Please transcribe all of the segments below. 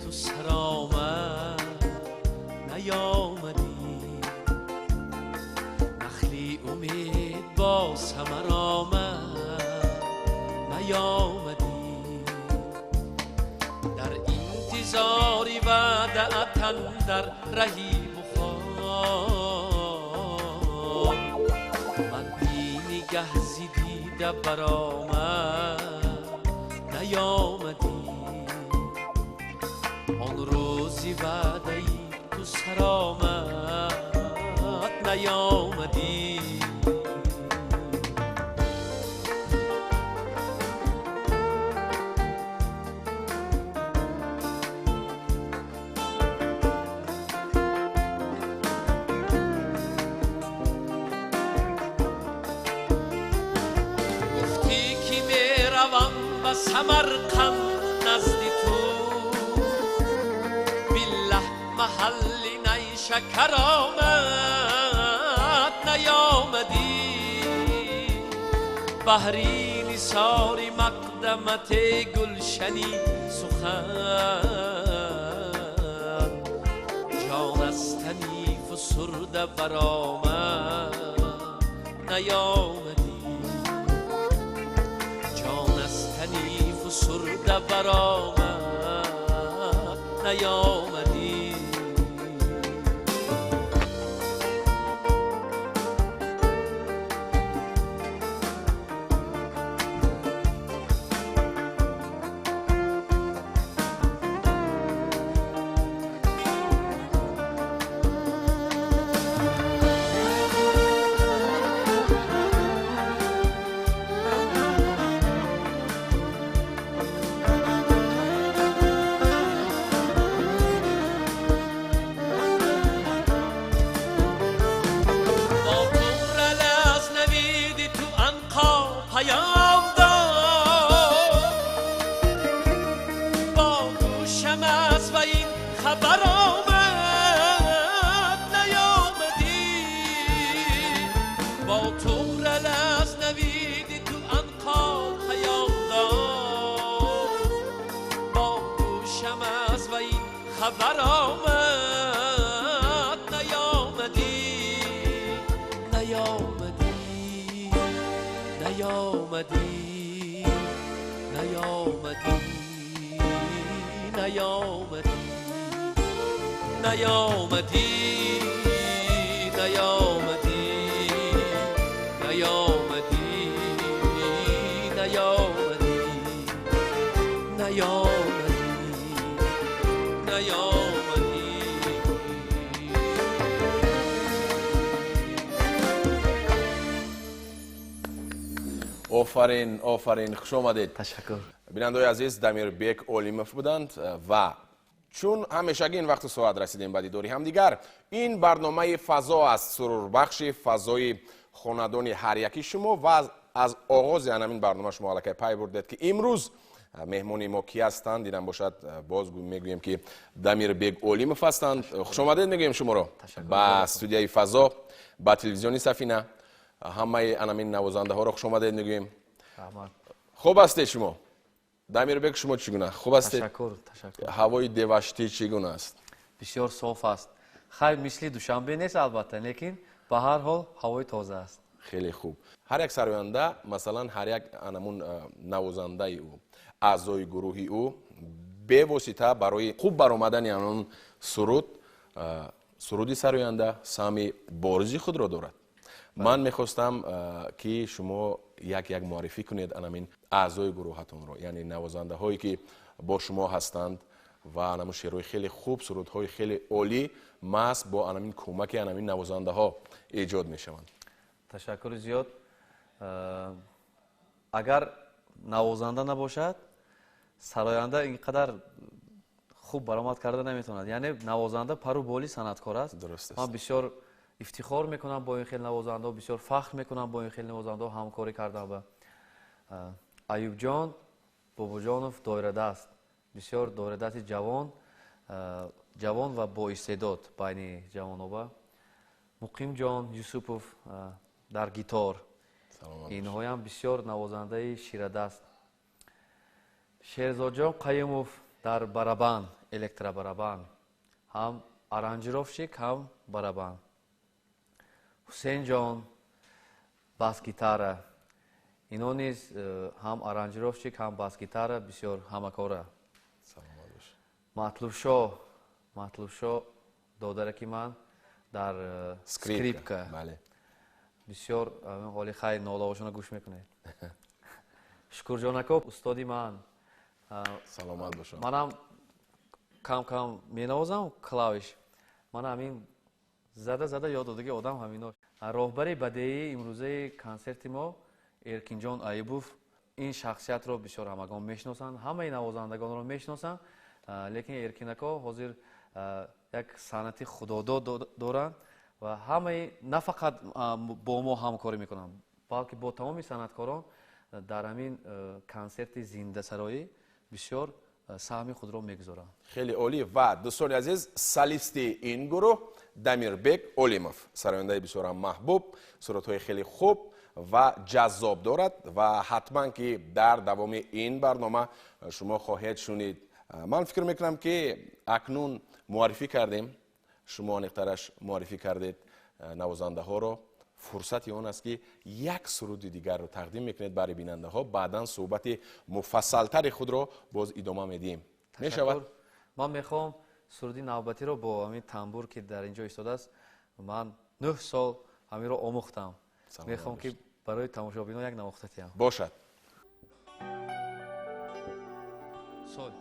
تو سرآمد نیامدی، نخلی امید با ثمر آمد نیامدی، در انتظاری وعده تن در رهی بخار، من بی نگه زی دیده برآمد نیامدی، آن روزی وعده تو سر آمد نیامدی. گفتی که میروم به سمرقند نزد تو، محل نیشکر آمد نیامدی، بهری نثار مقدمت گلشنی سخن، جان از تنی فسرده برآمد نیامدی، جان از تنی فسرده برآمد نیامدی. خبر آمد نیامدی، نیامدی، نیامدی، نیامدی، نیامدی، نیامدی، نیامدی، نیامدی، نیامدی، نیامدی، نیامدی. Офарин, офарин, хуш омадед. Ташаккур. Бинандаои азиз, Дамирбек Олимов буданд ва чун ҳамешагӣ ин вақту соат расидем ба дидори ҳамдигар, ин барномаи фазо аст, сурурбахши фазои хонадони ҳар яки шумо ва аз оғози ҳамин барнома шумо аллакай пай бурдед, ки имрӯз меҳмони мо ки ҳастанд. Дидам бошад, боз мегӯем, ки Дамирбек Олимов ҳастанд. Хуш омадед мегӯем шуморо ба студияи фазо, ба телевизиони Сафина. Ҳамаи анамин навозандаҳоро хуш омадед мегӯем. Хуб ҳастед шумо? Дамирбек, шумо чӣ гуна? Хуб ҳастед? Ташаккур, ташаккур. Ҳавои Деваштӣ чӣ гуна аст? Бисёр соф аст. Хайр, мисли Душанбе нест албатта, лекин ба ҳар ҳол ҳавои тоза аст. Хеле хуб. Ҳар як сароянда, масалан, ҳар як анамун навозандаи ӯ, аъзои гурӯҳи ӯ бевосита барои хуб баромадани анон суруд, суруди сароянда саҳми боризи худро дорад. Ман мехостам, ки шумо як як муаррифӣ кунед анамин аъзои гурӯҳатонро, яъне навозандаҳое ки бо шумо ҳастанд ва анамун шеърҳои хеле хуб, сурудҳои хеле олӣ маҳз бо анамин кӯмаки анамин навозандаҳо эҷод мешаванд. Ташаккури зиёд. Агар навозанда набошад, сароянда ин қадар хуб баромад карда наметавонад. Яъне навозанда пару боли санъаткор аст. Ман бисёр ифтихор мекунам бо ин хел навозандаҳо, бисёр фахр мекунам бо ин хел навозандаҳо ҳамкорӣ кардан. Ба Аюбҷон Бобоҷонов доирадаст, бисёр доирадасти ҷавон, ҷавон ва боистеъдод байни ҷавоноба. Муқимҷон Юсупов дар гитор, инҳоям бисёр навозандаи ширадаст. Шерзодҷон Қаюмов дар барабан, электробарабан, ҳам аранжировщик, ҳам барабан. Ҳусейнҷон бас-гитара, ино низ ҳам аранжировщик, ҳам бас-гитара, бисёр ҳамакора. Матлубшо, Матлубшо додараки ман дар скрипка. Бисёр ҳоли хай нолаҳошонро гӯш мекунед. Шукурҷон ака устоди ман. Саломат бошад. Манам кам кам менавозам клавиш. Ман ҳамин зада зада ёд додаги одам ҳамино. Роҳбари бадеии имрӯзаи консерти мо Эркинҷон Аюбов. Ин шахсиятро бисёр ҳамагон мешиносанд, ҳамаи навозандагонро мешиносанд, лекин Эркин ако ҳозир як санъати худодод доранд ва ҳамаи на фақат бо мо ҳамкорӣ мекунанд, балки бо тамоми санъаткорон дар ҳамин консерти зиндасароӣ бисёр саҳми худро мегузоранд. Хеле олӣ. Ва дӯстони азиз, солисти ин гурӯҳ Дамирбек Олимов, сарояндаи бисёрам маҳбуб, суратҳои хеле хуб ва ҷаззоб дорад ва ҳатман ки дар давоми ин барнома шумо хоҳед шунид. Ман фикр мекунам ки акнун муаррифӣ кардем, шумо аниқтараш муаррифӣ кардед навозандаҳоро. Фурсати он аст ки як суруди дигарро тақдим мекунед барои бинандаҳо, баъдан суҳбати муфассалтари худро боз идома медиҳем. Мешавад? Ман мехоҳам суруди навбатиро бо ҳамин тамбур ки дар ин ҷо истодааст, ман 9 сол ҳаминро омӯхтам. Мехоҳам ки барои тамошобинон як навохта диҳам. Бошад. Сол.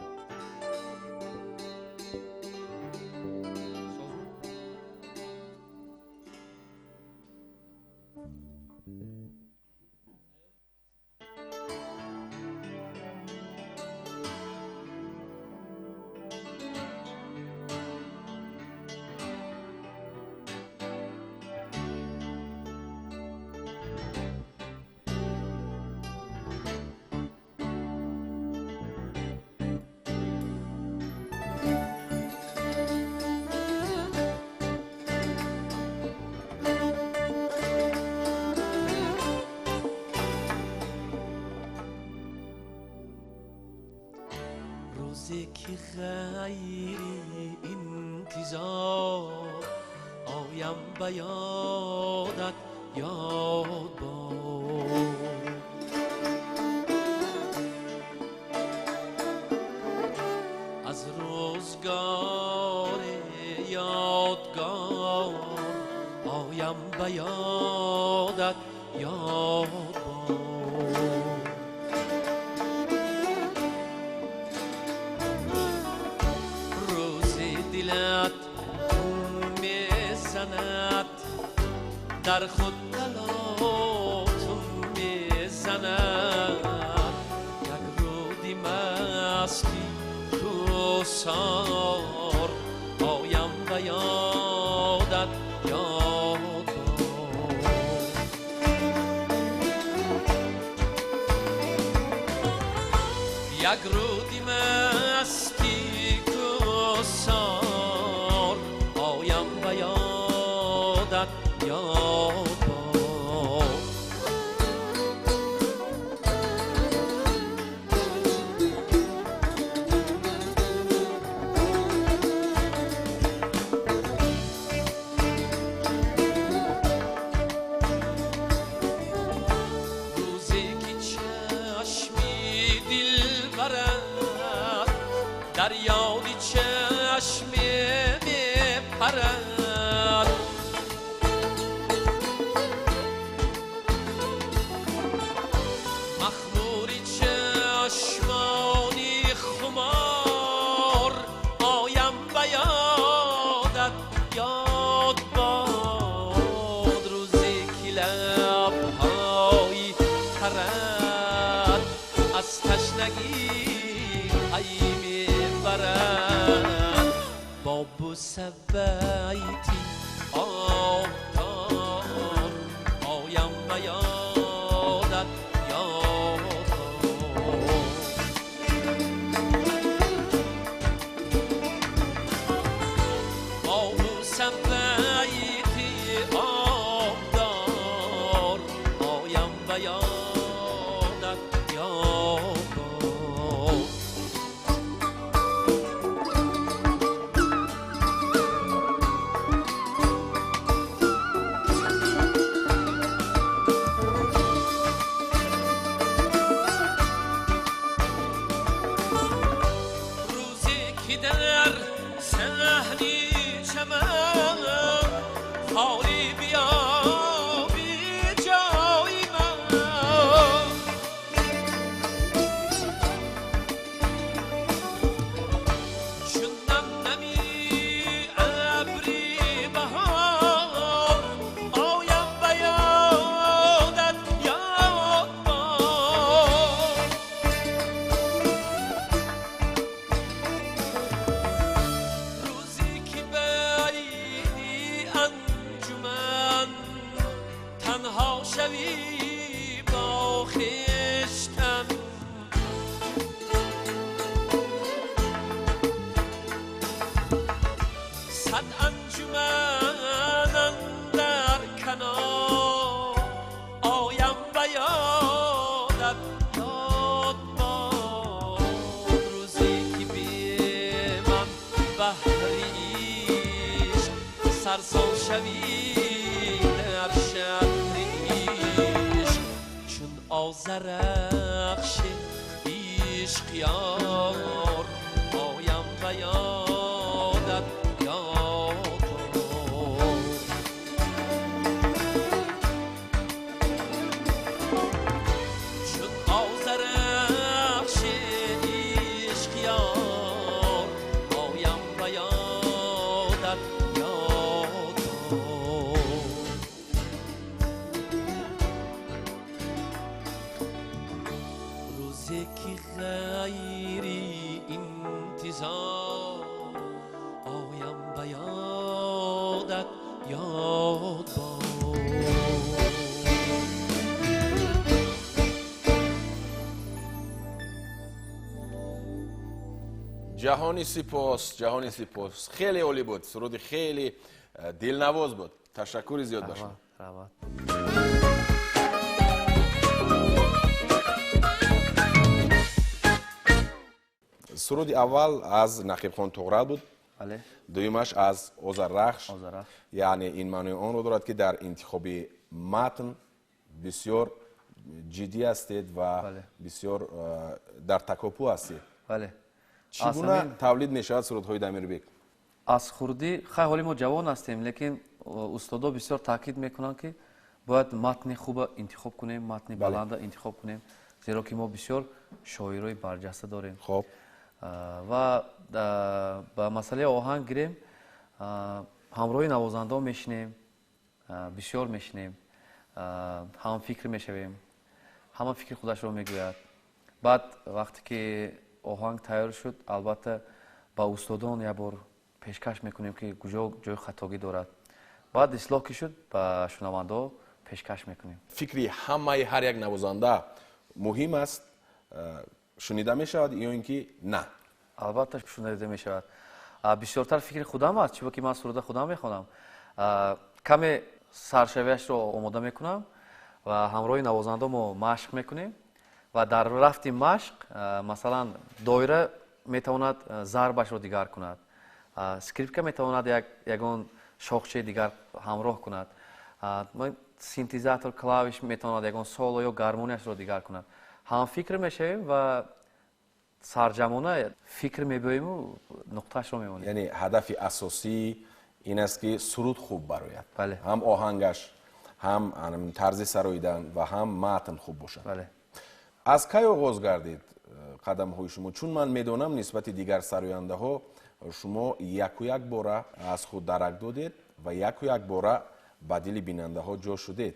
روزی که غیری انتظار آیم به یادت یاد باد، از روزگار یادگار آیم به یادت یاد باد. در خود تلاطم میزند، یک رودی مستی کوسار آیم به یادت یاد باد. یک رودی مستی کوسار آیم به یادت یاد باد. روزی که چشمی دل برد در یاد چشمی میپرد، پرد از تشنگی پی میبرد با بوسه بیتی آبدار آیم به یادت یاد با بوسه بیتی آبدار آیم به یادت یاد. روزی که در صحنی چمن خالی بیابی جای من چون نم نمی ابری بهار آیم به یادت یاد باد روزی که بینی انجمن تنها شوی با خویشتن صد انجمن اندر کنار آیم به یادت یاد باد روزی که بی من بهر عشق سرسان شوی در شهر عشق چون آذرخش عشق یار آیم به یادت یاد باد چون آذرخش عشق یار آیم به یادت یاد باد. روزی که غیری انتظار آیم به یادت یاد باد. ҷаҳони сипос, ҷаҳони сипос. Хеле олӣ буд, суруди хеле дилнавоз буд. Ташаккури зиёд ба шумо. Раҳмат. Суруди аввал аз Нақибхон Туғрал буд, Бале. дуюмаш аз Озаррахш. Озаррахш. Яъне ин маънои онро дорад, ки дар интихоби матн бисёр ҷиддӣ ҳастед ва Бале. бисёр дар такопӯ ҳастед. Бале. Чӣ гуна тавлид мешавад сурудҳои Дамирбек? Аз хурдӣ, хай ҳоли мо ҷавон ҳастем, лекин устодо бисёр таъкид мекунанд, ки бояд матни хуба интихоб кунем, матни баланда интихоб кунем, зеро ки мо бисёр шоирои барҷаста дорем. Хоб. Ва ба масъалаи оҳанг гирем, ҳамроҳи навозандаҳо мешинем, бисёр мешинем, ҳамфикр мешавем, ҳама фикри худашро мегӯяд. Баъд вақте ки оҳанг тайёр шуд, албатта ба устодон як бор пешкаш мекунем, ки куҷо ҷои хатогӣ дорад. Баъд ислоҳ ки шуд, ба шунавандаҳо пешкаш мекунем. Фикри ҳамаи ҳар як навозанда муҳим аст, шунида мешавад ё ин ки на? Албатта шунида мешавад. Бисёртар фикри худам аст, чунки ман суруда худам мехонам. Каме саршавиашро омода мекунам ва ҳамроҳи навозандаҳо мо машқ мекунем ва дар рафти машқ, масалан, доира метавонад зарбашро дигар кунад, скрипка метавонад ягон шохчаи дигар ҳамроҳ кунад, синтезатор, клавиш метавонад ягон соло ё гармонияшро дигар кунад. Ҳамфикр мешавем ва сарҷамона фикр мебиёему нуқтаашро мемонем. Яъне ҳадафи асосӣ ин аст, ки суруд хуб барояд. Бале. Ҳам оҳангаш, ҳам тарзи сароидан ва ҳам матн хуб бошад. Бале. Аз кай оғоз гардид қадамҳои шумо? Чун ман медонам нисбати дигар сарояндаҳо шумо яку як бора аз худ дарак додед ва яку як бора ба дили бинандаҳо ҷо шудед.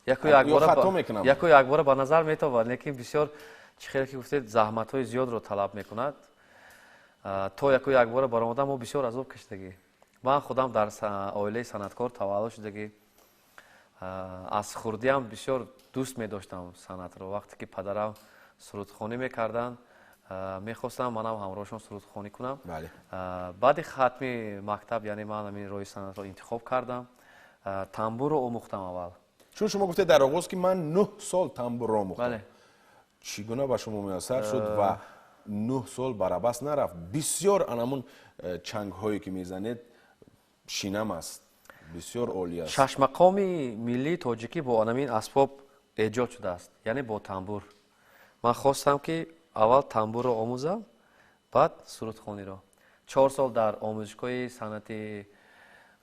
Хато мекунам? Яку якбора ба назар метобад, лекин бисёр, чӣ хеле ки гуфтед, заҳматҳои зиёдро талаб мекунад. То яку якбора баромадан мо бисёр азоб кашидагӣ. Ман худам дар оилаи санъаткор таваллуд шудагӣ. Аз хурдиам бисёр дӯст медоштам санъатро. Вақте ки падарам сурудхонӣ мекарданд, мехостам манам ҳамроҳшон сурудхонӣ кунам. Баъди хатми мактаб, яъне ман ҳамин роҳи санъатро интихоб кардам. Тамбурро омӯхтам аввал. Чун шумо гуфтед дар оғоз, ки ман 9 сол тамбурро омӯхтам, чӣ гуна ба шумо муяссар шуд ва 9 сол барабас нарафт? Бисёр анамун чангҳое ки мезанед, шинам аст, бисёр олӣ аст. Шашмақоми миллии тоҷикӣ бо анамин асбоб эҷод шудааст, яъне бо тамбур. Ман хостам, ки аввал тамбурро омӯзам, баъд сурудхониро. 4 сол дар омӯзишгоҳи санъати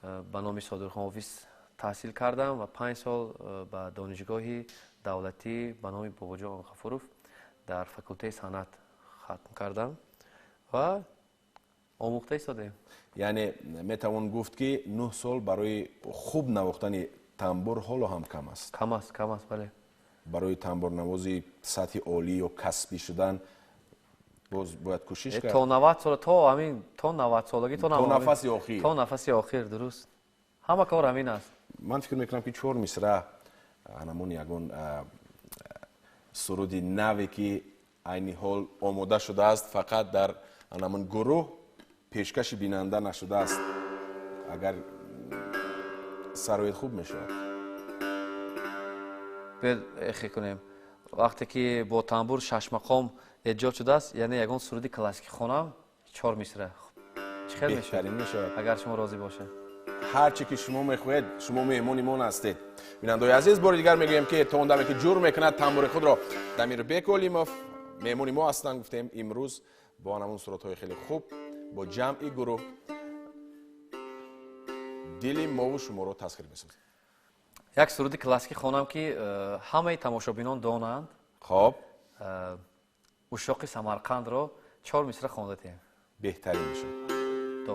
ба номи Содирхон Ҳофиз таҳсил кардам ва 5 сол ба Донишгоҳи давлатӣ ба номи Бобоҷон Ғафуров дар факултаи санъат хатм кардам ва омӯхта истодем. Яъне метавон гуфт, ки 9 сол барои хуб навохтани тамбур ҳоло ҳам кам аст? Кам аст, кам аст, бале. Барои тамбурнавози сатҳи олӣ ё касбӣ шудан боз бояд кӯшиш кард. То 90 сола, то ҳамин, то 90-солагӣ, то нафаси охир. То нафаси охир, дуруст, ҳама кор ҳамин аст. Ман фикр мекунам, ки чор мисра анамон ягон суруди наве, ки айни ҳол омода шудааст, фақат дар анамон гурӯҳ пешкаши бинанда нашудааст, агар сароед, хуб мешавад. Биёед, эхе кунем. Вақте ки бо тамбур шашмақом эҷод шудааст, яъне ягон суруди классикӣ хонам, чор мисра, чӣ хел мешавад? Мешавад. Агар шумо розӣ бошед. Ҳар чӣ ки шумо мехоҳед, шумо меҳмони мо ҳастед. Бинандаои азиз, бори дигар мегӯем, ки то он даме ки ҷур мекунад тамбури худро, Дамирбек Олимов меҳмони мо ҳастанд. Гуфтем, имрӯз бо анамун сурудҳои хеле хуб бо ҷамъи гурӯҳ дили мову шуморо тасхир месозад. Як суруди классикӣ хонам, ки ҳамаи тамошобинон донанд. Хоб. Ушшоқи Самарқандро чор мисра хондатем. Беҳтарин мешавад. До.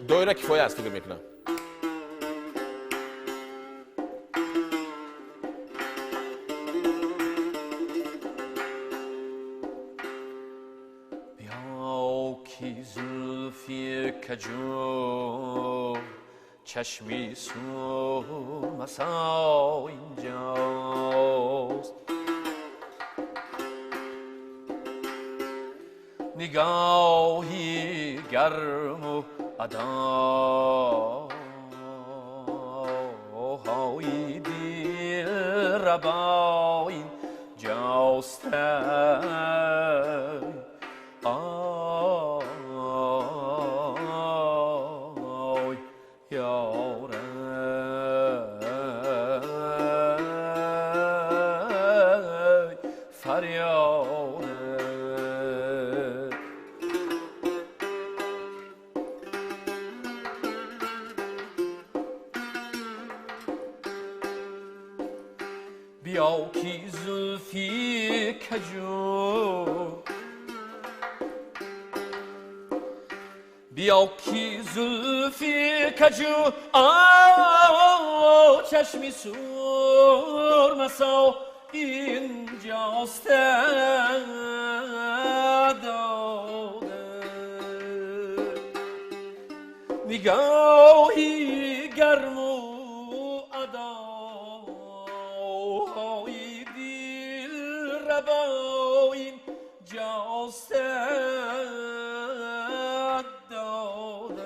Доира кифоя аст, фикр мекунам. Ки зулфи каҷу чашми сурмасо инҷост, нигоҳи гарму адоҳои дилрабо инҷост. Ой, ёра, фарёд. Бیا کی زلفی کجو، بیا کی زلفی کجو آ چشمی سرمسا اینجاست داده، نگاهی گرم و ادای دل ربا اینجاست داده.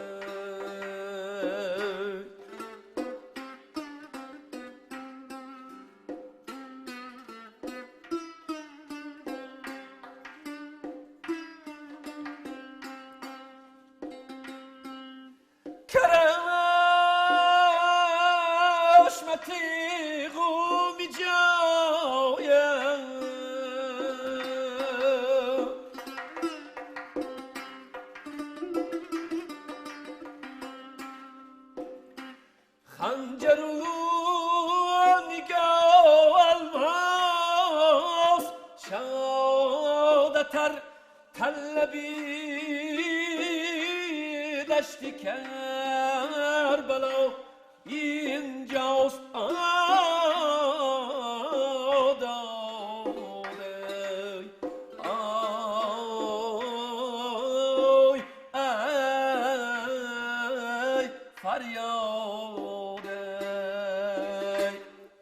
کرشمه تیغ می جایم، خنجر و نگاه الماس شادتر طلبیدن. دشت کربلا اینجاست آی ای فریاد.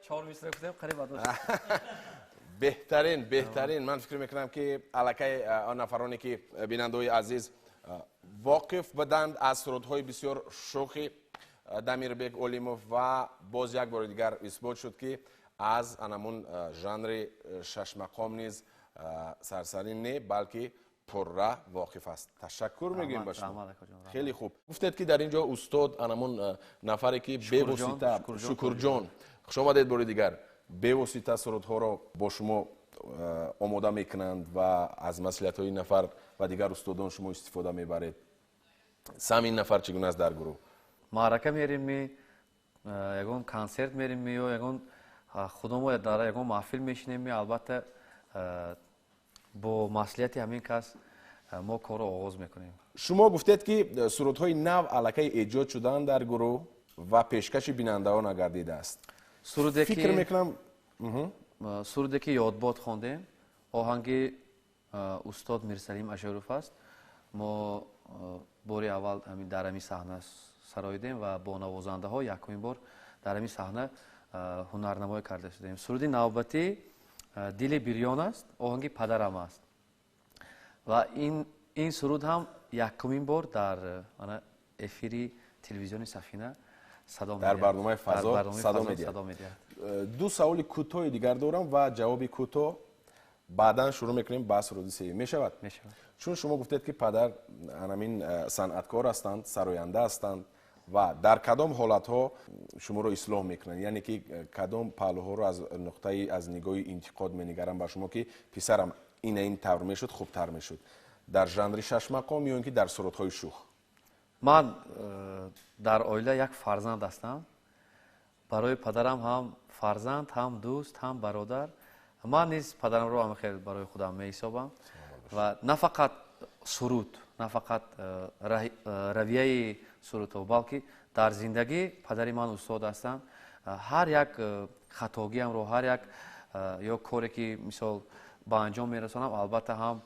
4 мисра гуфтем, қариб адо. Беҳтарин, беҳтарин. Ман фикр мекунам, ки аллакай он нафароне ки бинандаҳои азиз воқиф буданд аз сурудҳои бисёр шӯхи Дамирбек Олимов ва боз як бори дигар исбот шуд, ки аз анамун жанри шашмақом низ сарсарӣ не, балки пурра воқиф аст. Ташаккур мегӯем ба шумо, хеле хуб. Гуфтед, ки дар ин ҷо устод анамун нафаре, ки бевосита, Шукурҷон, хуш омадед бори дигар, бевосита сурудҳоро бо шумо омода мекунанд ва аз маслиҳатҳои нафар ва дигар устодон шумо истифода мебаред. Сами ин нафар чӣ гуна аст дар гурӯҳ? Маърака мерем ми, ягон консерт мерем ми ё ягон худомо дар ягон маҳфил мешинем ми, албатта бо маслиҳати ҳамин кас мо корро оғоз мекунем. Шумо гуфтед, ки сурудҳои нав аллакай эҷод шуданд дар гурӯҳ ва пешкаши бинандаҳо нагардидааст. Фикр мекунам, суруде ки ёдбод хондем, оҳанги устод Мирсалим Ашуров аст. Мо бори аввал дар ҳамин саҳна сароидем ва бо навозандаҳо якумин бор дар ҳамин саҳна ҳунарнамоӣ карда шудем. Суруди навбатӣ «Дили бирён» аст, оҳанги падарам аст ва ин суруд ҳам якумин бор дар эфири телевизиони Сафина садо дар барномаи «Фазо» садо медиҳад. Ду саволи кӯтоҳи дигар дорам ва ҷавоби кӯтоҳ, баъдан шурӯъ мекунем ба суруди сеюм. Мешавад? Мешавад. Чун шумо гуфтед, ки падар анамин санъаткор ҳастанд, сароянда ҳастанд, ва дар кадом ҳолатҳо шуморо ислоҳ мекунанд, яъне ки кадом паҳлӯҳоро аз нуқтаи аз нигоҳи интиқод менигаранд ба шумо, ки писарам, ина ин тавр мешуд, хубтар мешуд, дар жанри шашмақом ё ин ки дар сурудҳои шӯх? Ман дар оила як фарзанд ҳастам. Барои падарам ҳам фарзанд, ҳам дӯст, ҳам бародар. Ман низ падарамро ҳам хел барои худам меҳисобам ва на фақат суруд, на фақат равияи сурудҳо, балки дар зиндагӣ падари ман устод ҳастанд. Ҳар як хатогиамро, ҳар як ё коре ки мисол ба анҷом мерасонам, албатта ҳам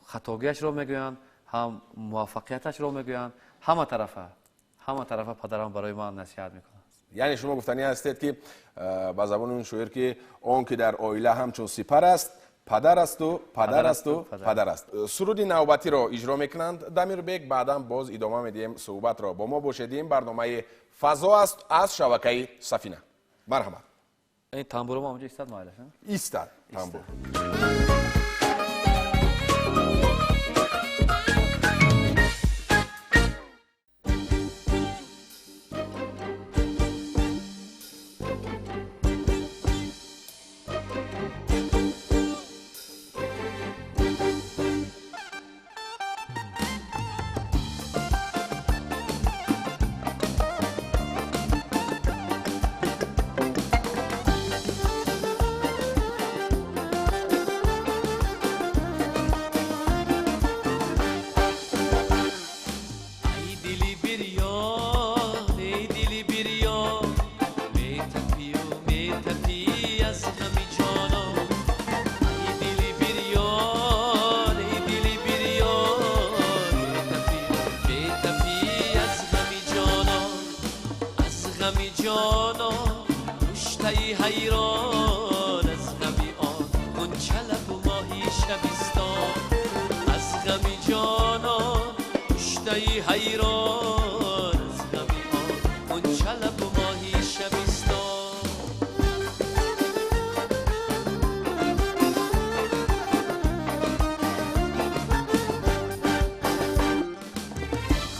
хатогиашро мегӯянд, ҳам муваффақияташро мегӯянд. Ҳама тарафа падарам барои ман насиҳат мекунад. Яъне шумо гуфтанӣ ҳастед, ки ба забони он шоир, ки он ки дар оила ҳамчун сипар аст, падар асту, падар асту, падар аст. Суруди навбатиро иҷро мекунанд Дамирбек, баъдан боз идома медиҳем суҳбатро. Бо мо бошед, ин барномаи «Фазо» аст аз шабакаи Сафина. Марҳамат. Ин тамбуро онҷо истад, майлаш? Истад тамбур. حیران از غمی آن غنچه و ماهی شبستان، از غمی جانان کشته حیران، از غمی آن غنچه و ماهی شبستان.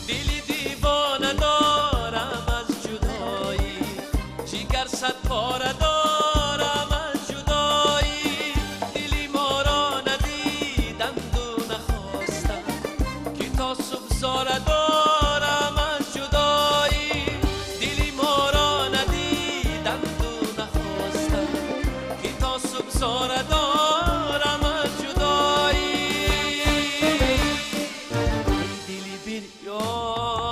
دل دیوانه دارم از جدایی، جگر صد پاره دارم از جدایی. دلی ما را ندیدند و نخواستند که تا صبح زاره دارم از جدایی. دلی ما را ندیدند و نخواستند که تا صبح زاره دارم از جدایی. ای دلی بریان.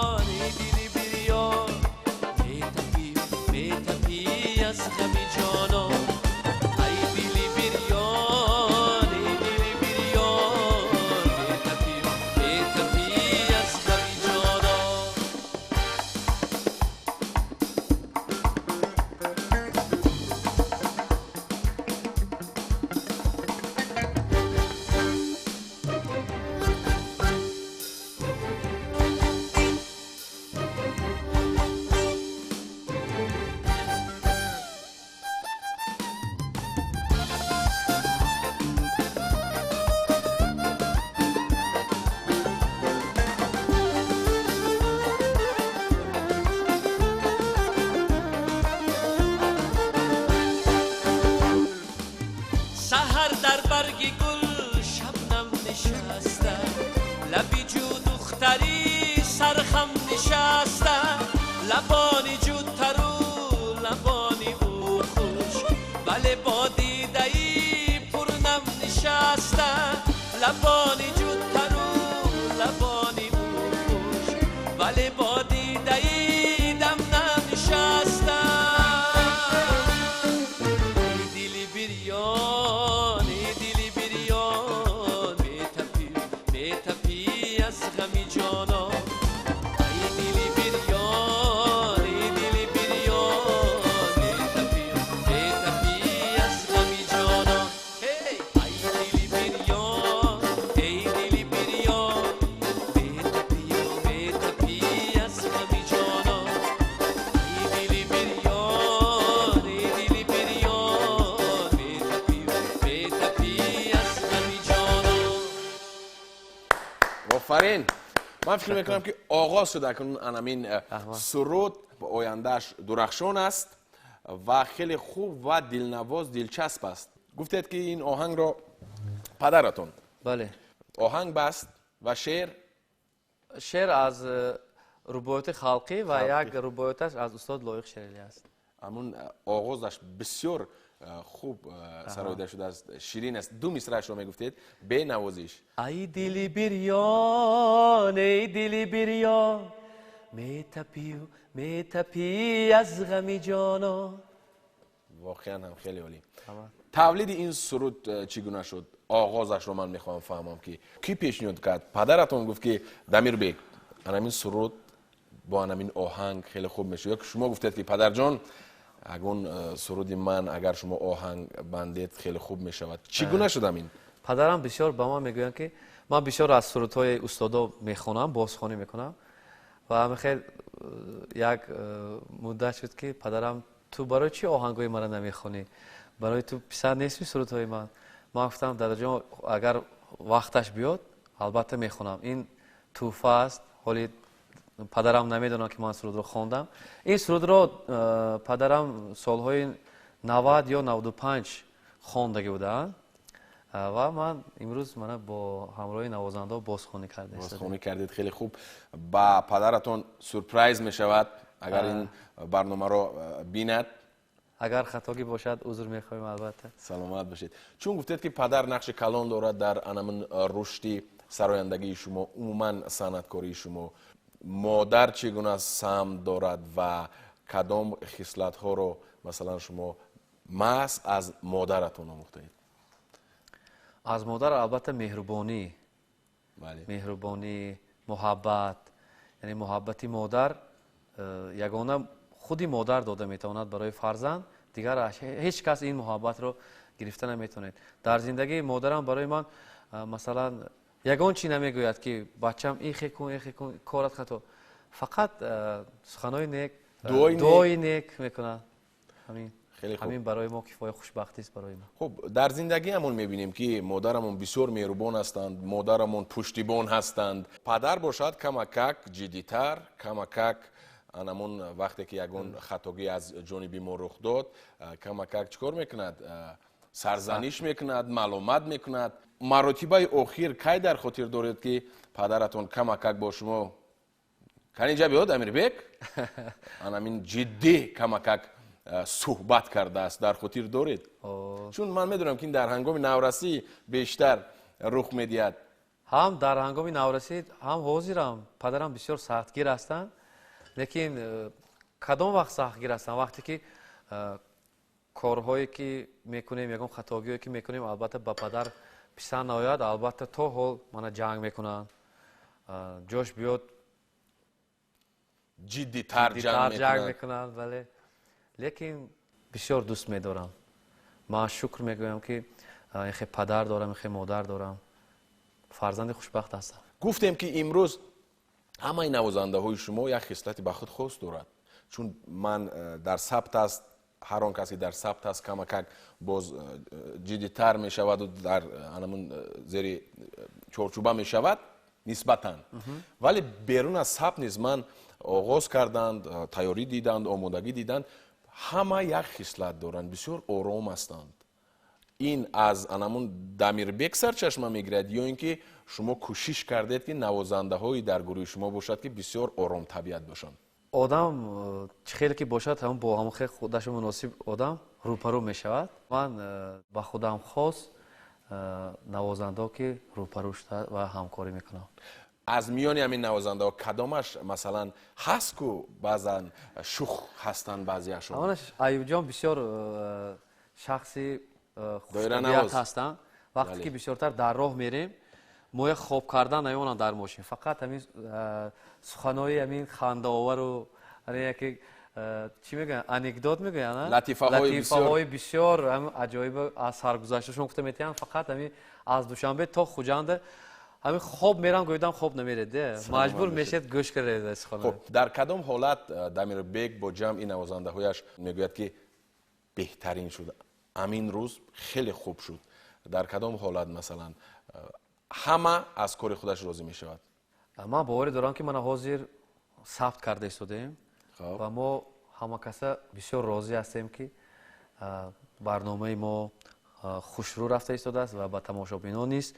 аз ғами ҷонон. Ай дили бирён, эй дили бирён, метапӣ, метапӣ аз ғами ҷонон. Саҳар дар барги гул шабнам нишаста, лаби ҷӯ духтари сархам нишаста, лабони ҷӯтару лабони ӯ хуш, вале бо дидаи пурнам нишаста, лабони ҷӯтару лабони ӯ хуш, вале бо дидаи дамнам нишаста. Эй дили бирён, эй дили бирён, метапӣ, метапӣ аз ғами ҷонон. Эй дили бирён, эй дили бирён, метапӣ, метапӣ аз ғами ҷонон. Эй, ай дили бирён, эй дили бирён, метапӣ, метапӣ аз ғами ҷонон. Эй дили бирён, эй дили бирён, метапӣ, метапӣ аз ғами ҷонон. Офарин! Ман фикр мекунам, ки оғоз шуд акнун анамин суруд, ояндааш дурахшон аст ва хеле хуб ва дилнавоз, дилчасп аст. Гуфтед, ки ин оҳангро падаратон Бале. оҳанг баст ва шеър? Шеър аз рубоёти халқӣ ва як рубоёташ аз устод Лоиқ Шералӣ аст. Ҳамун оғозаш бисёр хуб сароида шудааст, ширин аст. Ду мисраашро мегуфтед бенавозиш. Ай дили бирён, эй дили бирён, метапию метапӣ аз ғами ҷонон. Воқеан ҳам хеле олӣ. Тавлиди ин суруд чӣ гуна шуд? Оғозашро ман мехоҳам фаҳмам, ки кӣ пешниҳод кард? Падаратон гуфт, ки Дамирбек, анамин суруд бо анамин оҳанг хеле хуб мешавад, ё ки шумо гуфтед, ки падарҷон, ягон суруди ман агар шумо оҳанг бандед, хеле хуб мешавад? Чӣ гуна шудам ин? Падарам бисёр ба ман мегӯянд, ки ман бисёр аз сурудҳои устодо мехонам, бозхонӣ мекунам, ва ҳамин як муддат шуд, ки падарам: «Ту барои чӣ оҳангҳои маро намехонӣ? Барои ту писанд нестми сурудҳои ман?» Ман гуфтам: «Дадаҷон, агар вақташ биёд, албатта мехонам, ин тӯҳфа аст». Ҳоли падарам намедонам, ки ман сурудро хондам. Ин сурудро падарам солҳои 90 ё 95 хондагӣ будаанд ва ман имрӯз мана бо ҳамроҳи навозандаҳо бозхонӣ карда. Бозхонӣ кардед, хеле хуб. Ба падаратон сюрприз мешавад, агар ин барномаро бинад. Агар хатогӣ бошад, узр мехоҳем, албатта. Саломат бошед. Чун гуфтед, ки падар нақши калон дорад дар анамин рушди сарояндагии шумо, умуман санъаткории шумо, модар чӣ гуна саҳм дорад ва кадом хислатҳоро, масалан, шумо маҳз аз модаратон омӯхтаед? Аз модар албатта меҳрубонӣ, меҳрубонӣ, муҳаббат. Яъне муҳаббати модар ягона худи модар дода метавонад барои фарзанд, дигар ҳеҷ кас ин муҳаббатро гирифта наметавонед. Дар зиндагии модарам барои ман, масалан, ягон чӣ намегӯяд, ки бачам, ихе кун, ихе кун, корат хато. Фақат суханои нек, дуои нек мекунад. Ҳамин. Ҳамин барои мо кифоя, хушбахтист барои мо. Хуб, дар зиндагиамон мебинем, ки модарамон бисёр меҳрубон ҳастанд, модарамон пуштибон ҳастанд. Падар бошад камакак ҷиддитар, камакак анамон вақте ки ягон хатогӣ аз ҷониби мо рух дод, камакак чӣ кор мекунад? Сарзаниш мекунад, маломат мекунад. Маротибаи охир кай дар хотир доред, ки падаратон камакак бо шумо канинҷа биёд, Амирбек, анамин ҷиддӣ камакак суҳбат кардааст, дар хотир доред? Чун ман медонам, ки ин дар ҳангоми наврасӣ бештар рух медиҳад. Ҳам дар ҳангоми наврасӣ, ҳам ҳозирам падарам бисёр сахтгир ҳастанд. Лекин кадом вақт сахтгир ҳастанд? Вақте ки Корҳое ки мекунем, ягон хатогиҳое ки мекунем, албатта ба падар писанд наояд, албатта то ҳол мана ҷанг мекунанд. Ҷош биёд ҷиддитар ҷанг мекунанд, бале. Лекин бисёр дӯст медорам. Ман шукр мегӯям ки ихе падар дорам, ихе модар дорам. Фарзанди хушбахт ҳастам. Гуфтем ки имрӯз ҳамаи навозандаҳои шумо як хислати ба худ хос дорад. Чун ман дар сабт аст, ҳар он кас ки дар сабт аст камакак боз ҷиддитар мешаваду дар анамун зери чорчӯба мешавад нисбатан. Вале берун аз сабт низ ман оғоз карданд, тайёрӣ диданд, омодагӣ диданд, ҳама як хислат доранд, бисёр ором ҳастанд. Ин аз анамун Дамирбек сарчашма мегирад ё ин ки шумо кӯшиш кардед ки навозандаҳои дар гурӯҳи шумо бошад ки бисёр оромтабиат бошанд? Одам чӣ хеле ки бошад, ҳамон бо ҳамон хел худашу муносиб одам рӯпарӯ мешавад. Ман ба худам хос навозандаҳо ки рӯпарӯ шуда ва ҳамкорӣ мекунам. Аз миёни ҳамин навозандаҳо кадомаш масалан ҳаст ку баъзан шух ҳастанд баъзеашон? Аюбҷон бисёр шахси хуштобиат ҳастанд. Вақте ки бисёртар дар роҳ мерем, мо як хоб кардан намемонам дар мошин. Фақат ҳамин суханои ҳамин хандаовару яке чӣ мегӯянд, анекдот мегӯянд, латифаҳои бисёр аҷоиб аз саргузашташон гуфта метиҳанд. Фақат ҳамин аз Душанбе то Хуҷанд ҳамин хоб мерам, гӯидам хоб намеред, маҷбур мешед гӯш каред сухано. Хуб, дар кадом ҳолат Дамирбек бо ҷамъи навозандаҳояш мегӯяд ки беҳтарин шуд, ҳамин рӯз хеле хуб шуд? Дар кадом ҳолат масалан ҳама аз кори худаш розӣ мешавад? Ман боварӣ дорам ки мана ҳозир сабт карда истодаем ва мо ҳама каса бисёр розӣ ҳастем ки барномаи мо хушрӯ рафта истодааст ва ба тамошобинон низ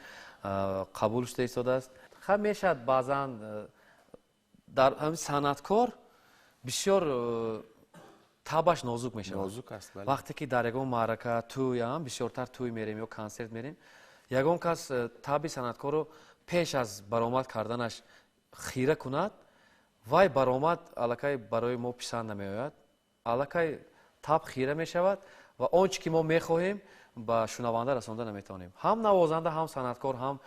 қабул шуда истодааст. Ха мешавад баъзан дар ҳамин санъаткор бисёр табаш нозук мешавад. Вақте ки дар ягон маърака, тӯй, бисёртар тӯй мерем ё консерт мерем, ягон кас таби санъаткорро пеш аз баромад карданаш хира кунад, вай баромад аллакай барои мо писанд намеояд, аллакай таб хира мешавад ва он чӣ ки мо мехоҳем ба шунаванда расонда наметавонем. Ҳам навозанда, ҳам санъаткор, ҳам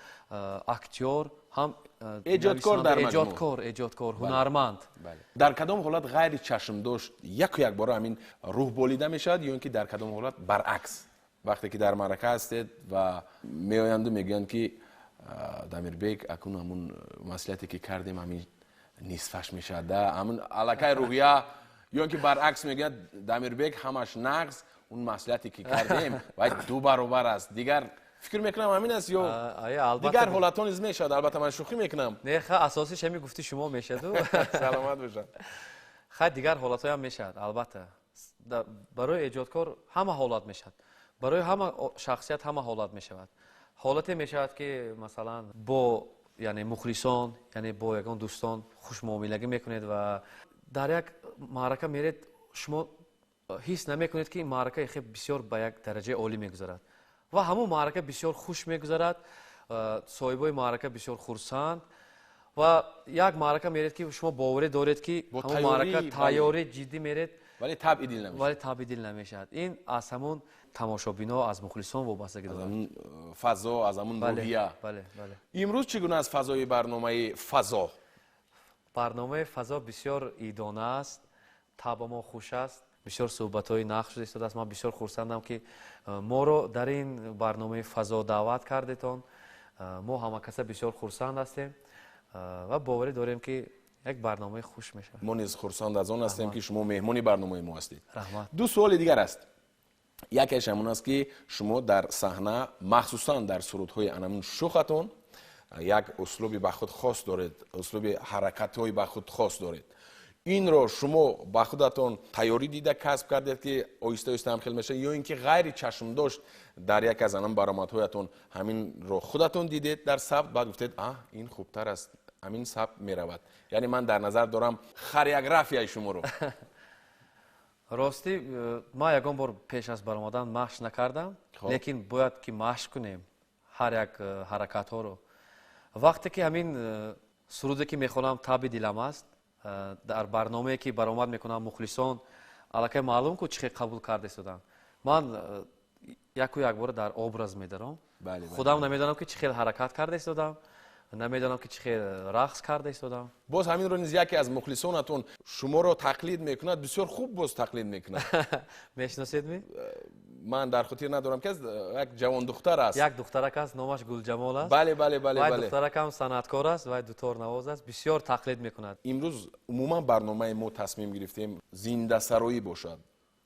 актёр, ҳам эҷодкор, дар маҷмӯъ эҷодкор, ҳунарманд. Дар кадом ҳолат ғайри чашмдошт яку якбора ҳамин рӯҳ болида мешавад ё ин ки дар кадом ҳолат баръакс, вақте ки дар маърака ҳастед ва меоянду мегӯянд ки Дамирбек, акун ҳамун маслиҳате ки кардем ҳамин нисфаш мешавад, ҳамун аллакай рӯҳия, ё ин ки баръакс мегӯяд Дамирбек ҳамаш нағз, он маслиҳате ки кардем вай ду баробар аст. Дигар фикр мекунам ҳамин аст ё дигар ҳолатҳо низ мешавад? Албатта ман шӯхӣ мекунам. Не, ха асосиш ҳамин гуфти шумо мешаду. Саломат бошад. Хай дигар ҳолатҳоям мешавад, албатта. Барои эҷодкор ҳама ҳолат мешавад, барои ҳама шахсият ҳама ҳолат мешавад. Ҳолате мешавад ки масалан бо яъне мухлисон, яъне бо ягон дӯстон хушмуомилагӣ мекунед ва дар як маърака меред, шумо ҳис намекунед ки ин маърака хеле бисёр ба як дараҷаи олӣ мегузарад ва ҳамон маърака бисёр хуш мегузарад, соҳибои маърака бисёр хурсанд ва як маърака меред ки шумо боварӣ доред ки ҳамон маърака тайёрӣ ҷиддӣ меред, вале табъи дил намешавад. Вале табъи дил намешавад. Ин аз ҳамон тамошобино, аз мухлисон вобастагӣ дорад, аз ҳамон фазо, аз ҳамон рӯҳия. Бале, бале. Имрӯз чӣ гуна аст фазои барномаи фазо? Барномаи фазо бисёр идона аст, табъ мо хуш аст, бисёр суҳбатҳои нағз шуда истодааст. Ман бисёр хурсандам ки моро дар ин барномаи фазо даъват кардетон. Мо ҳамакаса бисёр хурсанд ҳастем ва боварӣ дорем ки як барномаи хуш мешавад. Мо низ хурсанд аз он ҳастем ки шумо меҳмони барномаи мо ҳастед. Раҳмат. Ду суоли дигар аст. Якеш ҳамон аст ки шумо дар саҳна, махсусан дар сурудҳои анамун шухатон, як услуби ба худ хос доред, услуби ҳаракатҳои ба худ хос доред. Инро шумо ба худатон тайёрӣ дида касб кардед ки оҳиста оҳиста ҳам хел мешавад, ё ин ки ғайри чашмдошт дар як аз анам баромадҳоятон ҳаминро худатон дидед дар сабт, баъд гуфтед а ин хубтар аст, ҳамин сабт меравад? Яъне ман дар назар дорам хореографияи шуморо. Ростӣ ман ягон бор пеш аз баромадан машқ накардам, лекин бояд ки машқ кунем ҳар як ҳаракатҳоро. Вақте ки ҳамин суруде ки мехонам табъи дилам аст, дар барномае ки баромад мекунам мухлисон аллакай маълум ку чӣ хел қабул карда истоданд. Ман яку якбора дар образ медарам. Худам намедонам ки чӣ хел ҳаракат карда истодам, намедонам ки чӣ хел рақс карда истодам. Боз ҳаминро низ яке аз мухлисонатон шуморо тақлид мекунад, бисёр хуб боз тақлид мекунад. Мешиносед ми? Ман дар хотир надорам ки як ҷавон духтар аст. Як духтарак аст, номаш Гулҷамол аст. Бале, бале, бале, бале. Вай духтаракам санъаткор аст, вай дуторнавоз аст, бисёр тақлид мекунад. Имрӯз умуман барномаи мо тасмим гирифтем зиндасароӣ бошад.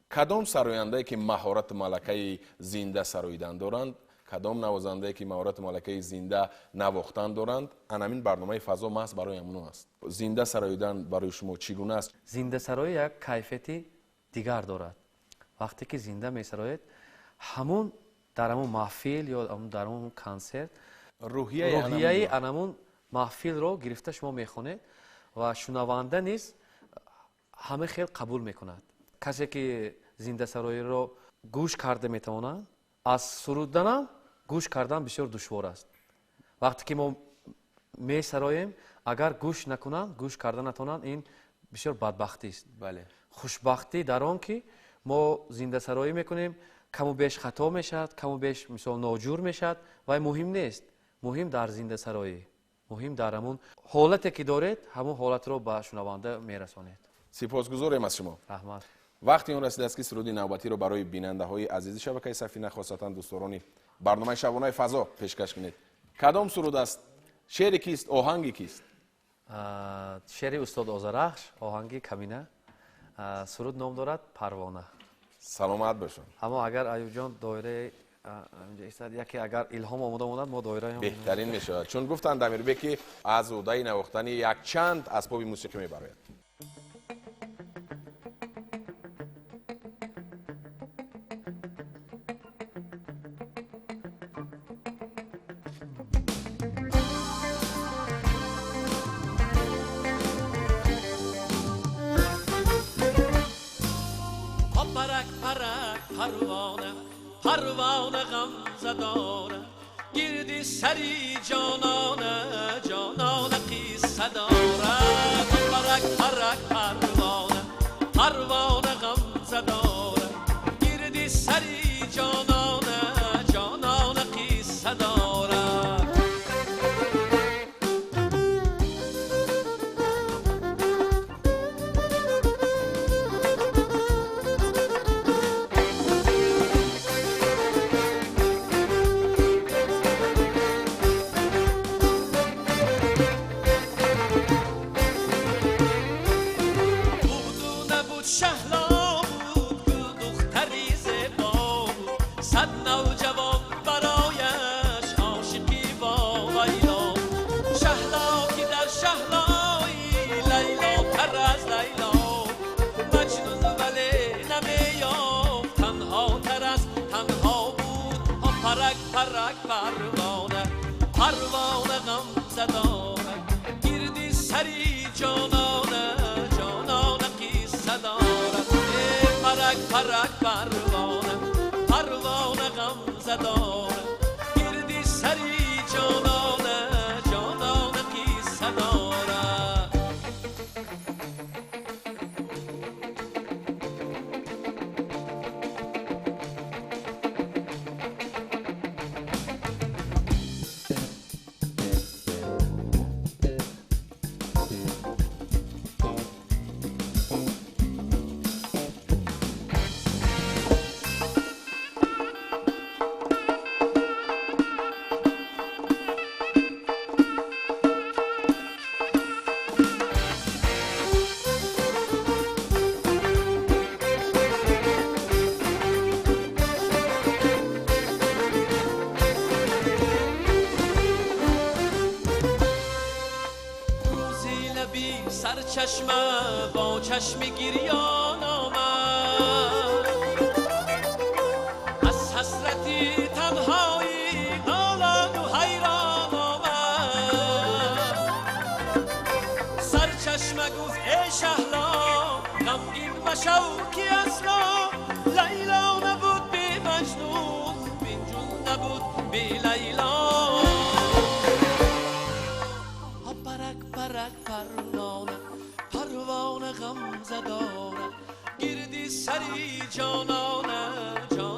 Кадом сарояндае ки маҳорату малакаи зинда сароидан доранд, кадом навозандае ки маҳорату малакаи зинда навохтан доранд, анамин барномаи фазо маҳз барои ҳамоно аст. Зинда сароидан барои шумо чӣ гуна аст? Зиндасароӣ як кайфияти дигар дорад. Вақте ки зинда месароед, ҳамун дар ҳамун маҳфил ё дар ҳамун консерт рӯҳияи анамун маҳфилро гирифта шумо мехонед ва шунаванда низ ҳама хел қабул мекунад. Касе ки зиндасароиро гӯш карда метавонад, аз суруданам гӯш кардан бисёр душвор аст. Вақте ки мо месароем, агар гӯш накунанд, гӯш карда натавонанд, ин бисёр бадбахтист. Хушбахтӣ дар он ки мо зиндасароӣ мекунем, каму беш хато мешавад, каму беш мисол ноҷур мешавад, вай муҳим нест. Муҳим дар зиндасароӣ, муҳим дар ҳамун ҳолате ки доред, ҳамун ҳолатро ба шунаванда мерасонед. Сипосгузорем аз шумо. Раҳмат. Вақти он расидааст ки суруди навбатиро барои бинандаҳои азизи шабакаи Сафина, хосатан дӯстдорони барномаи шабонаи фазо пешкаш кунед. Кадом суруд аст? Шеъри кист? Оҳанги кист? Шеъри устод Озарахш, оҳанги Камина. Суруд ном дорад Парвона. Саломат бошед. Аммо агар Аюбҷон доираи яке агар илҳом омода монад, мо доираи беҳтарин мешавад. Чун гуфтанд Дамирбек ки аз ӯҳдаи навохтани якчанд асбоби мусиқӣ мебарояд. پروانه غمزه دارد، گردی سری جانانه جانانه قصه دارد. پرک پرک پروانه پروانه غمزه دارد، گردی سری جانانه جانانه قصه دارد. پروانه پروانه غمزه دارد، گردی سری جانانه جانانه قصه دارد. پرک پرک پروانه پروانه غمزه دارد، گردی سری جانانه جانانه قصه دارد. سرچشمه با چشم گریان آمد، از حسرتی تنهایی نالان و حیران آمد. سرچشمه گفت ای شهلا غمگین مشو که اصلا لیلا نبود بی مجنون، بی جون نبود بی لیلا. پرک پرک پروانه پروانه غمزه دارد، گردی سری جانانه جانانه.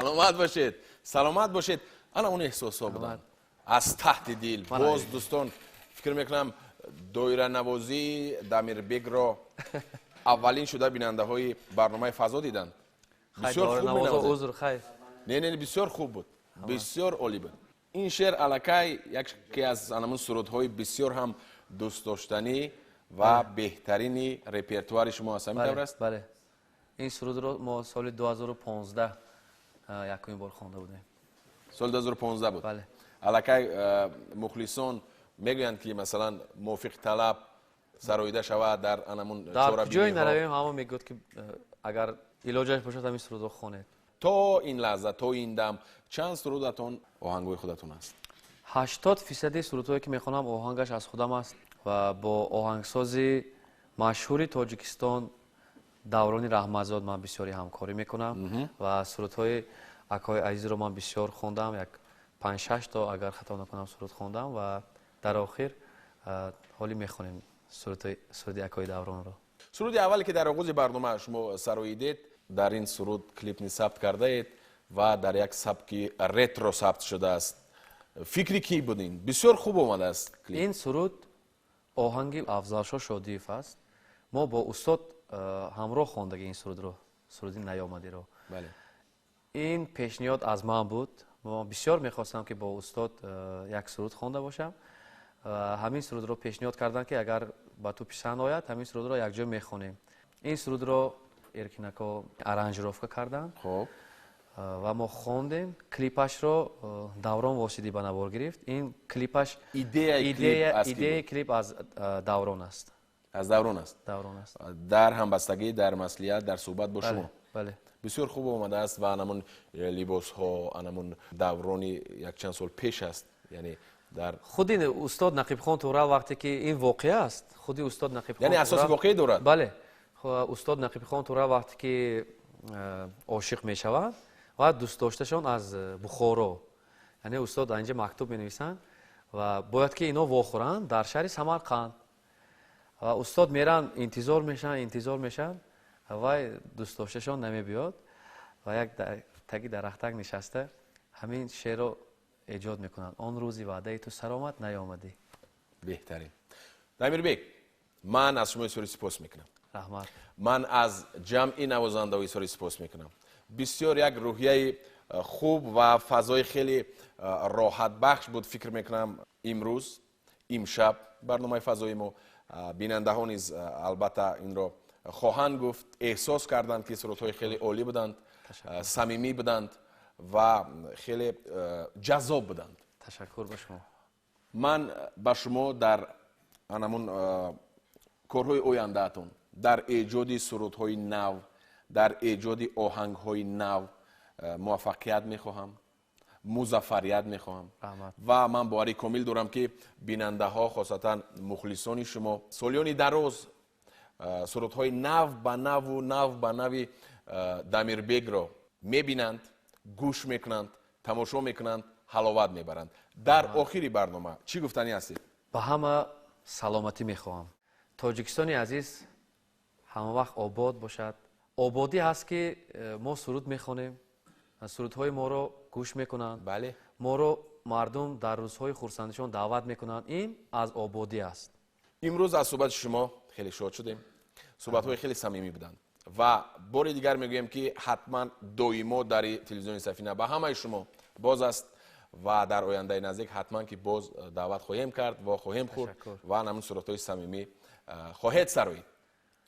Саломат бошед, саломат бошед. Ана он эҳсосҳо буданд аз таҳти дил. Боз дӯстон, фикр мекунам, доиранавозии Дамирбекро аввалин шуда бинандаҳои барномаи «Фазо» диданд. Бисёр хуб менавозед. Узр, хайр. Не, не, бисёр хуб буд, бисёр олӣ буд. Ин шеър аллакай яке аз анамун сурудҳои бисёр ҳам дӯстдоштанӣ ва беҳтарини репертуари шумо аст. Ҳамин тавр аст? Бале, ин сурудро мо соли 2015 якумин бор хонда будем. Соли 2015 буд? Бале. Аллакай мухлисон мегӯянд, ки масалан мувофиқи талаб сароида шавад дар анамун. Дар ҷое наравем, ҳама мегӯяд, ки агар илоҷаш бошад, ҳамин сурудро хонед. То ин лаҳза, то ин дам чанд сурудатон оҳангҳои худатон аст? 80% сурудҳое, ки мехонам, оҳангаш аз худам аст ва бо оҳангсози машҳури Тоҷикистон Даврони Раҳматзод ман бисёре ҳамкорӣ мекунам ва сурудҳои акои азизро ман бисёр хондам, як 5-6 то, агар хато накунам, суруд хондам ва дар охир ҳолӣ мехонем суруди акои Давронро. Суруди аввале, ки дар оғози барнома шумо сароидед, дар ин суруд клип низ сабт кардаед ва дар як сабки ретро сабт шудааст. Фикри кӣ буд ин? Бисёр хуб омадааст клип. Ин суруд оҳанги Афзалшо Шодиев аст. Мо бо устод ҳамроҳ хондаги ин сурудро, суруди «Наёмадиро». Ин пешниҳод аз ман буд. Мо бисёр мехостам, ки бо устод як суруд хонда бошам. Ҳамин сурудро пешниҳод кардам, ки агар ба ту писанд ояд, ҳамин сурудро якҷо мехонем. Ин сурудро Эркинако аранжировка карданд ва мо хондем. Клипашро Даврон Восидӣ ба навор гирифт. Ин клипаш, идеяи клип аз Даврон аст. Аз Даврон аст? Даврон аст. Дар ҳамбастагӣ, дар маслиҳат, дар суҳбат бо шумо? Бале. Бисёр хуб омадааст ва анамун либосҳо анамун даврони якчанд сол пеш аст, яъне дар худи устод Нақибхон Турал, вақте ки ин воқеа аст, худи устод Нақибхон, яъне асоси воқеӣ дорад. Бале, устод Нақибхон Турал вақте ки ошиқ мешавад ва дӯстдошташон аз Бухоро, яъне устод инҷа мактуб менависанд ва бояд ки ино вохӯранд дар шаҳри Самарқанд. Ва устод меранд, интизор мешаванд, интизор мешаванд, вай дӯстдошташон намебиёд ва як таги дарахтак нишаста ҳамин шеърро эҷод мекунанд: «Он рӯзи ваъдаи ту сар омад, наёмадӣ». Беҳтарин. Дамирбек, ман аз шумо изҳори сипос мекунам. Раҳмат. Ман аз ҷамъи навозандаҳо изҳори сипос мекунам. Бисёр як рӯҳияи хуб ва фазои хеле роҳатбахш буд, фикр мекунам, имрӯз, имшаб барномаи «Фазои» мо. Бинандаҳо низ албатта инро хоҳанд гуфт, эҳсос карданд, ки сурудҳои хеле олӣ буданд, самимӣ буданд ва хеле ҷаззоб буданд. Ташаккур ба шумо. Ман ба шумо дар анамун корҳои ояндаатон, дар эҷоди сурудҳои нав, дар эҷоди оҳангҳои нав муваффақият мехоҳам, музаффарият мехоҳам. Ва ман боварии комил дорам, ки бинандаҳо, хосатан мухлисони шумо, солиёни дароз сурудҳои нав ба наву нав ба нави Дамирбекро мебинанд, гӯш мекунанд, тамошо мекунанд, ҳаловат мебаранд. Дар охири барнома чӣ гуфтанӣ ҳастед? Ба ҳама саломатӣ мехоҳам. Тоҷикистони азиз ҳамавақт обод бошад. Ободӣ ҳаст, ки мо суруд мехонем, сурудҳои моро гӯш мекунанд, моро мардум дар рӯзҳои хурсандишон даъват мекунанд. Ин аз ободӣ аст. Имрӯз аз суҳбати шумо хеле шод шудем. Суҳбатҳои хеле самимӣ буданд ва бори дигар мегӯем, ки ҳатман доимо дари телевизиони «Сафина» ба ҳамаи шумо боз аст ва дар ояндаи наздик ҳатман ки боз даъват хоҳем кард ва хоҳем хӯрд ва ҳамун суратҳои самимӣ хоҳед сароид.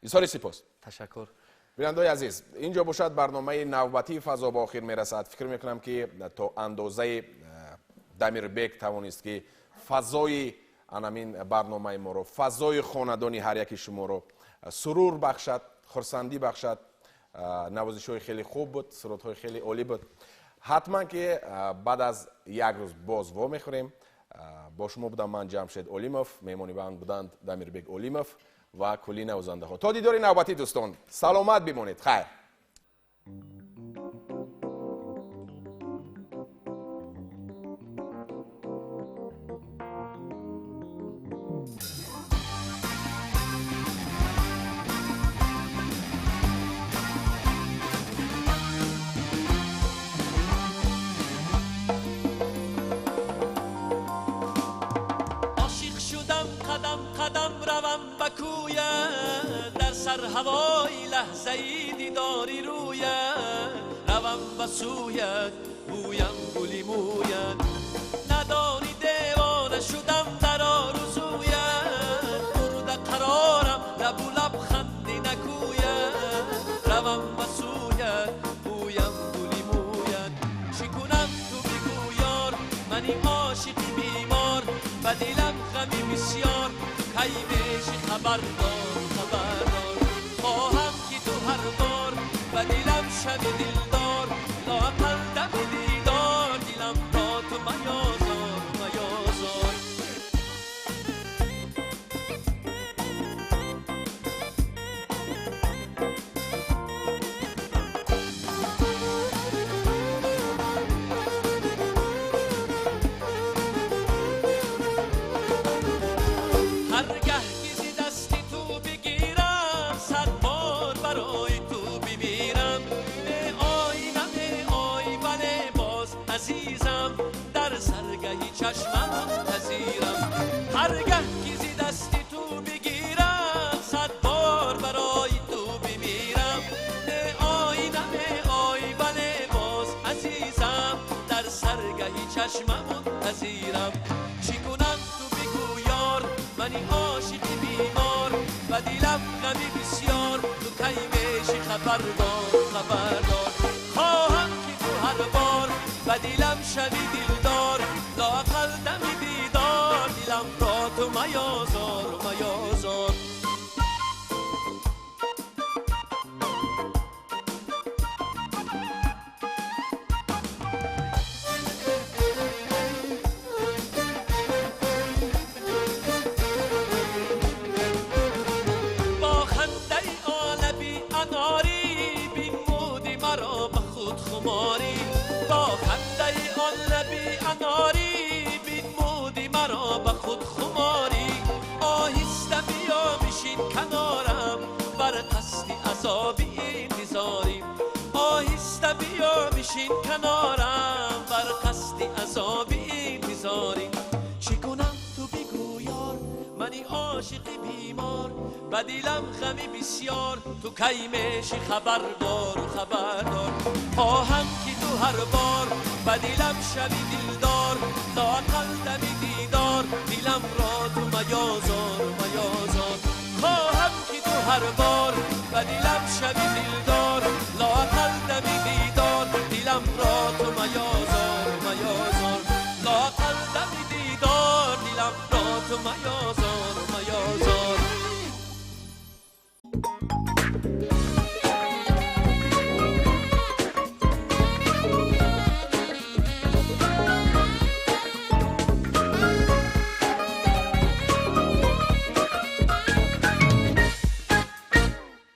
Изҳори сипос. Ташаккур. Бинандаои азиз, инҷо бошад барномаи навбатии «Фазо» ба охир мерасад. Фикр мекунам, ки то андозаи Дамирбек тавонист, ки фазои анамин барномаи моро, фазои хонадони ҳар яки шуморо сурур бахшад, хурсандӣ бахшад. Навозишҳои хеле хуб буд, сурудҳои хеле олӣ буд. Ҳатман ки баъд аз як рӯз боз вомехӯрем. Бо шумо будам ман, Ҷамшед Олимов. Меҳмони ман буданд Дамирбек Олимов ва кулли навозандаҳо. То дидори навбатӣ, дӯстон, саломат бимонед, хайр. равам ба кӯят дар сар ҳавои лаҳзаи дидори рӯят равам ба сӯят бӯям гули мӯят надонӣ девона шудам дар орзуят бурда қарорам лабу лаб ханди накӯят равам ба сӯят бӯям гули мӯят чӣ кунам ту бигӯ ёр мани ошиқи бемор ба дилам ғами бисёр ту кай мешӣ хабардор хабардор хоҳам ки ту ҳар бор ба дилам шави дилдор лоақал дами дидор дилам ро ту маёзор маёзор. ҳаргаҳ ки зи дасти ту бигирам сад бор барои ту бимирам меоӣ намеоӣ вале боз азизам дар саргаҳи чашмам мунтазирам ҳаргаҳ ки зи дасти ту бигирам сад бор барои ту бимирам меоӣ намеоӣ вале боз азизам дар саргаҳи чашмам мунтазирам чӣ кунам ту бигӯ ёр мани ошиқи бемор ба дилам ғами бисёр ту кай мешӣ хабардор хабардор хоҳам ки ту ҳар бор ба дилам шави дилдор лоақал дами дидор дилам ро ту маёзор маёзор. Бо хандаи олаби анорӣ бинмуди маро ба худ хуморӣ бо хандаи олаби анорӣ бинмуди маро ба худ хуморӣ оҳиста биё бишин канорам бар қасди азоби интизорӣ оҳиста биё бишин канорам бар қасди азоби интизорӣ чӣ кунам ту бигӯ ёр мани ошиқи бемор ба дилам ғами бисёр ту кай мешӣ хабардору хабардор хоҳам ки ту ҳар бор ба дилам шави дилдор лоақал дами дидор дилам ро ту маёзор маёзор хоҳам ки ту ҳар бор ба дилам шави дилдор лоақал дами дидор дилам ро ту маёзор маёзор лоақал дами дидор дилам ро ту маёзор.